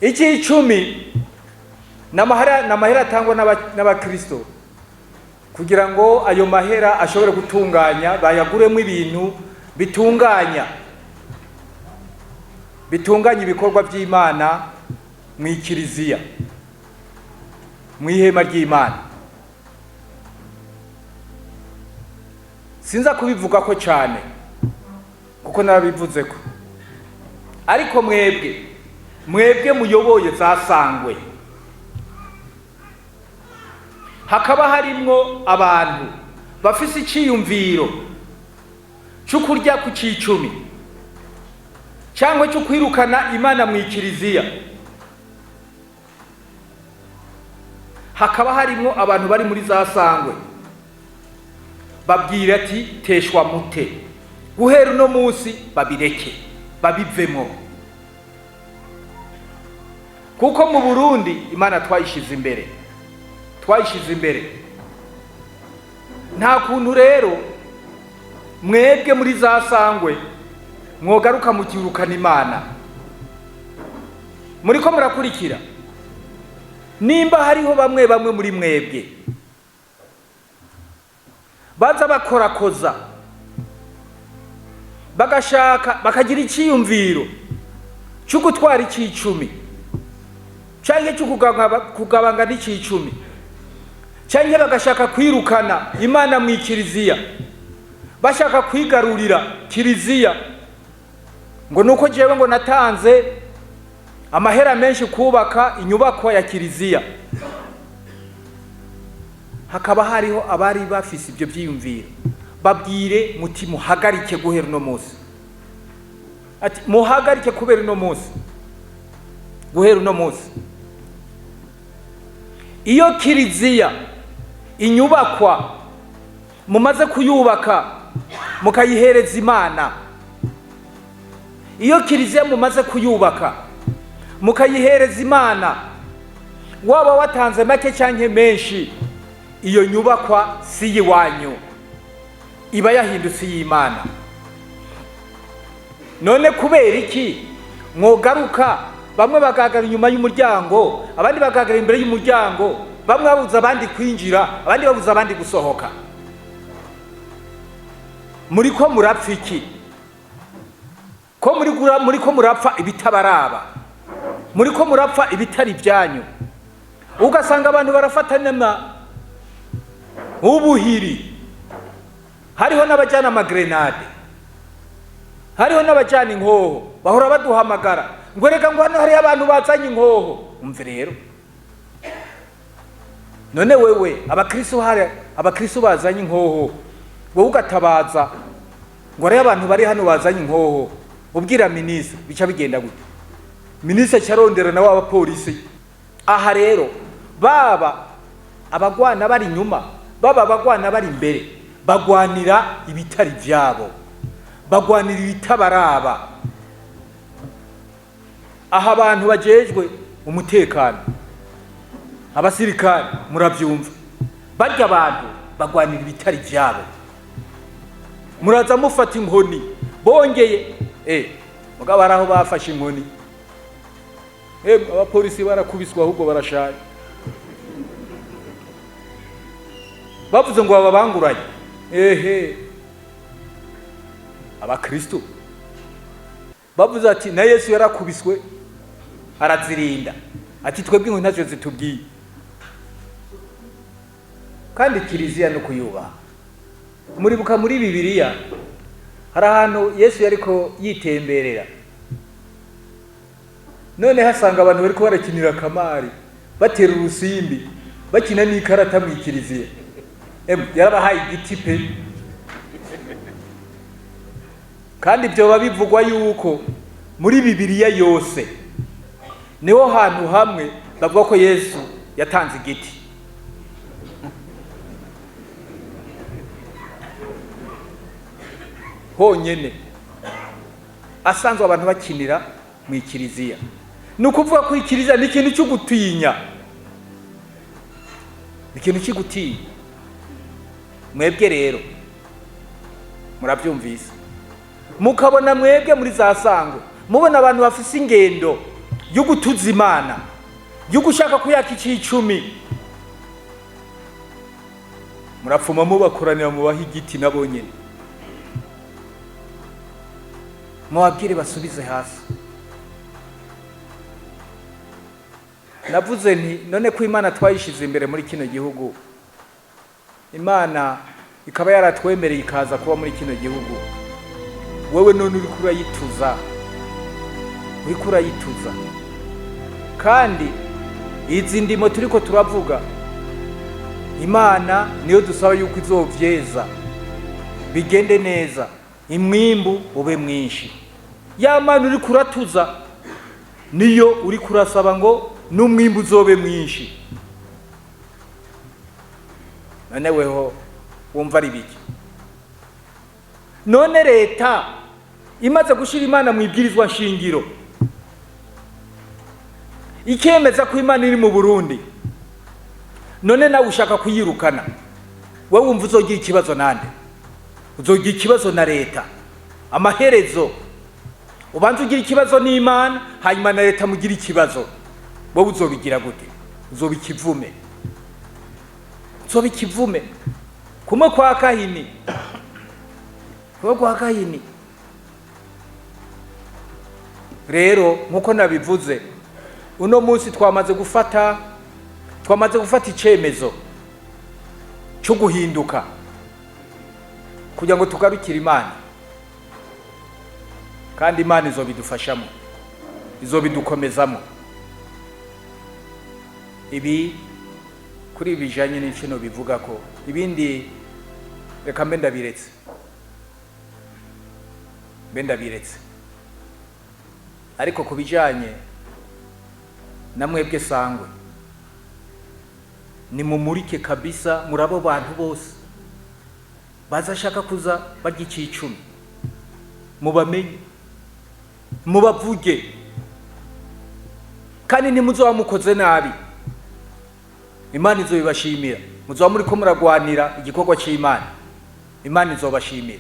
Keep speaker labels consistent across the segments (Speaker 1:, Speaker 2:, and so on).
Speaker 1: Icy'icumi ni amahera atangwa n'abakristo kugira ngo ayo mahera ashobore gutunganya, bayaguremo ibintu bitunganya ibikorwa by'Imana mu ikiriziya, mu ihema ry'Imana. Sinza kubivuga ko cyane kuko narabivuze ko, ariko mwebwe muyoboye zasangwe, hakaba harimwo abantu bafise iciyumviro cyo kurya ku cicumi cyangwa cyo kwirukana Imana mu ikiriziya, hakaba harimwo abantu bari muri za sangwe, babwira ati teshwa mute, guhera uno munsi babireke babivemo, kuko mu Burundi Imana twayishize imbere, twayishize imbere. Nta kuntu rero mwebwe muri za sangwe mwogaruka mukirukana Imana. Muriko murakurikira? Nimba hariho bamwe bamwe muri mwebwe baza bakorakoza, bagashaka bakagira iciyumviro cyo gutwara icicumi canke cyo kugabanga n'icicumi, canke bagashaka kwirukana Imana mu ikiriziya, bashaka kwigarurira kiriziya ngo nuko jewe ngo natanze amahera menshi kubaka inyubakwa ya kiriziya, hakaba hariho abari bafise ibyo byiyumviro, babwire muti muhagarike guhera uno munsi. Ati muhagarike kubera uno munsi, guhera uno munsi. Iyo kiriziya inyubakwa mumaze kuyubaka mukayihereza Imana, iyo kiriziya mumaze kuyubaka mukayihereza Imana, waba watanze make cyangwa menshi, iyo nyubakwa si iyiwanyu, iba yahindutse iy'Imana. None kubera iki mwogaruka, bamwe bagahagarara inyuma y'umuryango, abandi bagahagarara imbere y'umuryango, bamwe babuza abandi kwinjira, abandi babuza abandi gusohoka? Muri ko murapfa iki? Ko muri ko murapfa ibitabaraba, muri ko murapfa ibitari ibyanyu. Ugasanga abantu barafatana ubuhiri, hariho n'abajyana amagrenade, hariho n'abajyana inkoho, bahora baduhamagara ngo reka ngo hano hariho abantu bazanye inkoho. Umve rero, none wewe abakristo, hari abakristo bazanye inkoho, wowe ugatabaza ngo hariho abantu bari hano bazanye inkoho, ubwira minisitiri, bica bigenda gute? Minisitiri acarondera nawe abapolisi. Aha rero baba abagwana bari inyuma, baba abagwana bari imbere, bagwanira ibitari byabo, bagwanira ibitabaraba. Aha abantu bajejwe umutekano, abasirikare, murabyumva, barya abantu bagwanira ibitari byabo. Muraza mufata inkoni bongeye, mugabo hari aho bafashe inkoni, abapolisi barakubiswa ahubwo barashaye, bavuze ngo bababanguranye. Ehe, abakristo bavuze ati na Yesu yarakubiswe arazirinda, ati twebwe inkoni ntacyo zitubwiye. Kandi kiliziya no kuyubaha. Muribuka muri Bibiliya hari ahantu Yesu yariko yitemberera, none hasanga abantu bariko barakinira akamari, batera urusimbi, bakina n'ikarata mu ikiliziya. Yarabahaye igiti pe. Kandi ibyo bivugwa yuko muri Bibiliya yose niho hantu hamwe bavuga ko Yesu yatanze igiti. Honyene asanzwe abantu bakinira mu ikiriziya. Ni ukuvuga ko ikiriziya ni ikintu cyo gutinya, ni ikintu cyo gutinya. Mwebwe rero murabyumvise, mukabona mwebwe muri za sangwe mubona abantu bafise ingendo Yo gutuza Imana, yo gushaka kuyaka icicumi, murapfuma mubakoranira, mubaha igiti nabo nyene, mubabwire basubize hasi. Navuze nti: none ko Imana twayishize imbere muri kino gihugu, Imana ikaba yaratwemereye ikaza kuba muri kino gihugu, wewe none uriko urayituza, uriko urayituza. Kandi izi ndimo turiko turavuga, Imana niyo dusaba yuko izovyeza bigende neza, imwimbu ube mwinshi. Ya Mana uriko uratuza niyo uriko urasaba ngo n'umwimbu uzobe mwinshi. None weho wumva ari biki? None leta imaze gushira Imana mu ibwirizwa nshingiro, ikemeza ko Imana iri mu Burundi, none nawe ushaka kuyirukana, wowe wumva uzogira ikibazo nande? Uzogira ikibazo na leta. Amaherezo ubanza ugira ikibazo n'Imana, hanyuma na leta mugira ikibazo. Wowe uzobigira gute? Uzoba ikivume, uzoba ikivume kumwe kwa Kahini, kumwe kwa Kahini. Rero nkuko nabivuze, uno munsi twamaze gufata icemezo cyo guhinduka kugira ngo tugarukire Imana, kandi Imana izobidufashamo, izobidukomezamo. Ibi kuri ibi bijanye n'inkino bivuga ko ibindi, reka mbe ndabiretse, mbe ndabiretse. Ariko ku bijanye na mwebwe sangwe, nimumurike kabisa muri abo bantu bose bazashaka kuza barya icicumi, mubamenye, mubavuge, kandi ntimuzoba mukoze nabi. Imana izobibashimira. Muzoba muriko muragwanira igikorwa c'Imana, Imana izobashimira,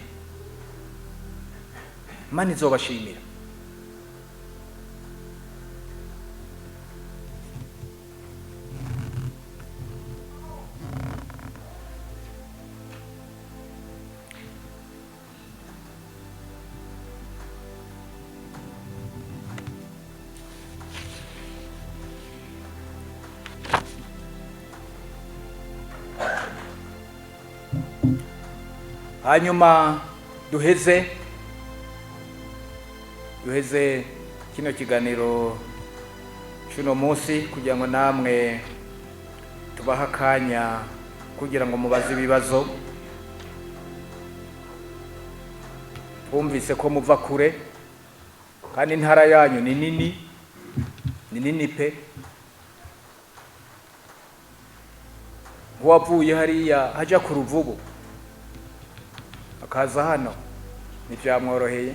Speaker 1: Imana izobashimira. Hanyuma duheze kino kiganiro cy'uno munsi kugira ngo namwe tubahe akanya kugira ngo mubaze ibibazo. Twumvise ko muva kure, kandi intara yanyu ni nini, ni nini pe. Nk'uwavuye hariya haja ku Ruvubu akaza hano ntibyamworoheye.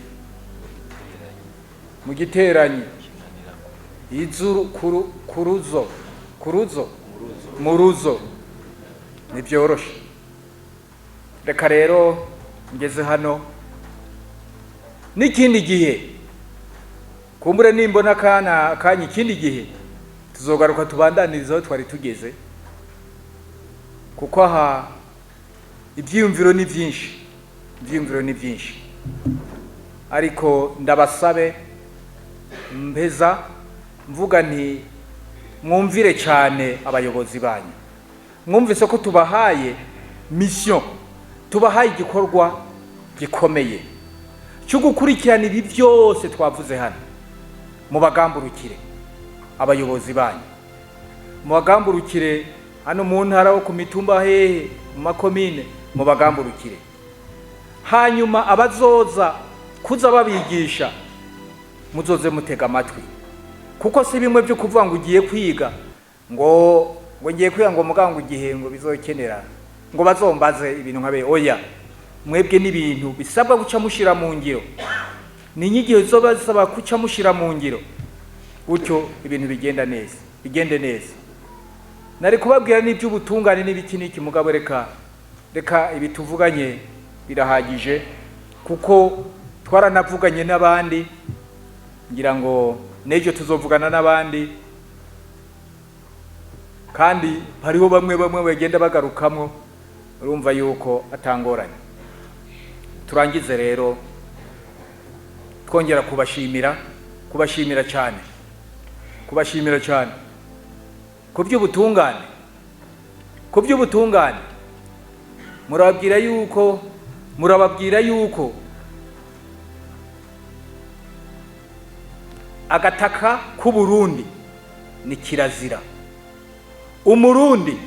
Speaker 1: Mu giteranyi izuru kuruzo kuruzo muruzo, ntibyoroshe. Reka rero ngeze hano, n'ikindi gihe kumbure nimbona akana akanya, ikindi gihe tuzogaruka tubandaniriza aho twari tugeze, kuko aha ibyiyumviro ni byinshi, ibyiyumviro ni byinshi. Ariko ndabasabe, mpeza mvuga nti: mwumvire cyane abayobozi banyu. Mwumvise ko tubahaye mission, tubahaye igikorwa gikomeye cyo gukurikirana ibi byose twavuze hano. Mubagamburukire abayobozi banyu, mubagamburukire hano mu ntara, wo ku mitumba, hehe, mu makomine, mubagamburukire. Hanyuma abazoza kuza babigisha, muzoze mutega amatwi, kuko si bimwe byo kuvuga ngo ugiye kwiga, ngo ngiye kwiga, ngo muganga igihe ngo bizokenera ngo bazombaze ibintu nkabe. Oya, mwebwe n'ibintu bisabwa guca mushira mu ngiro, ni inyigisho zoba zisaba guca mushira mu ngiro, gutyo ibintu bigenda neza, bigende neza. Nari kubabwira n'iby'ubutungane n'ibiki n'iki, mugabo reka ibi tuvuganye birahagije, kuko twaranavuganye n'abandi ngira ngo. N'ejo tuzovugana n'abandi, kandi hariho bamwe bamwe bagenda bagarukamwo. Urumva yuko atangoranye. Turangize rero twongera kubashimira, kubashimira cyane, kubashimira cyane ku by'ubutungane, ku by'ubutungane. Murababwira yuko agataka k'Uburundi ni kirazira. Umurundi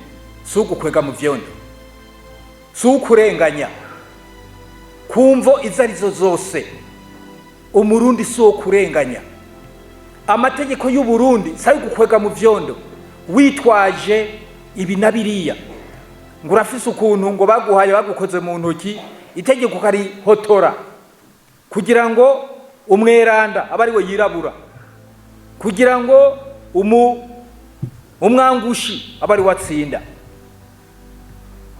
Speaker 1: si ugukwega mu vyondo, si ukurenganya ku mvo izo arizo zose. Umurundi si uwo kurenganya. Amategeko y'Uburundi si ayo gukwega mu vyondo witwaje ibi na biriya, ngo urafise ukuntu ngo baguhaye, bagukoze mu ntoki, itegeko ukarihotora kugira ngo umweranda abe ari we yirabura, kugira ngo umwangushi abe ari we atsinda.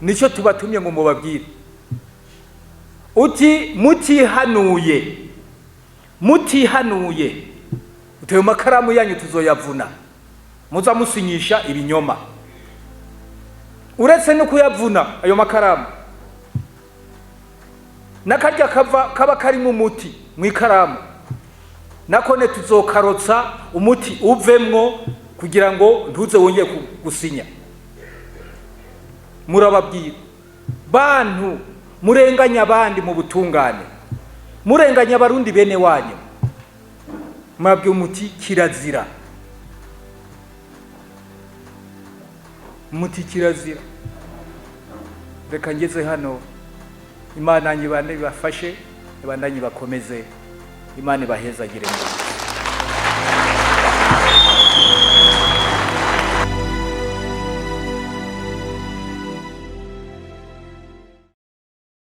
Speaker 1: Nicyo tubatumye ngo mubabwire uti: mutihanuye, mutihanuye, utewe makaramu yanyu tuzoyavuna muza musinyisha ibinyoma. Uretse no kuyavuna ayo makaramu, n'akarya kava kaba karimo umuti mu ikaramu, nakone tuzokarotsa umuti uvemwo kugira ngo ntuze wongeye gusinya. Murababwira, bantu murenganya abandi mu butungane, murenganya Abarundi bene wanyu, murabwira umuti kirazira, muti kirazira. Reka ngeze hano. Imana ibande ibafashe, ibandanye ibakomeze, Imana ibahezagire.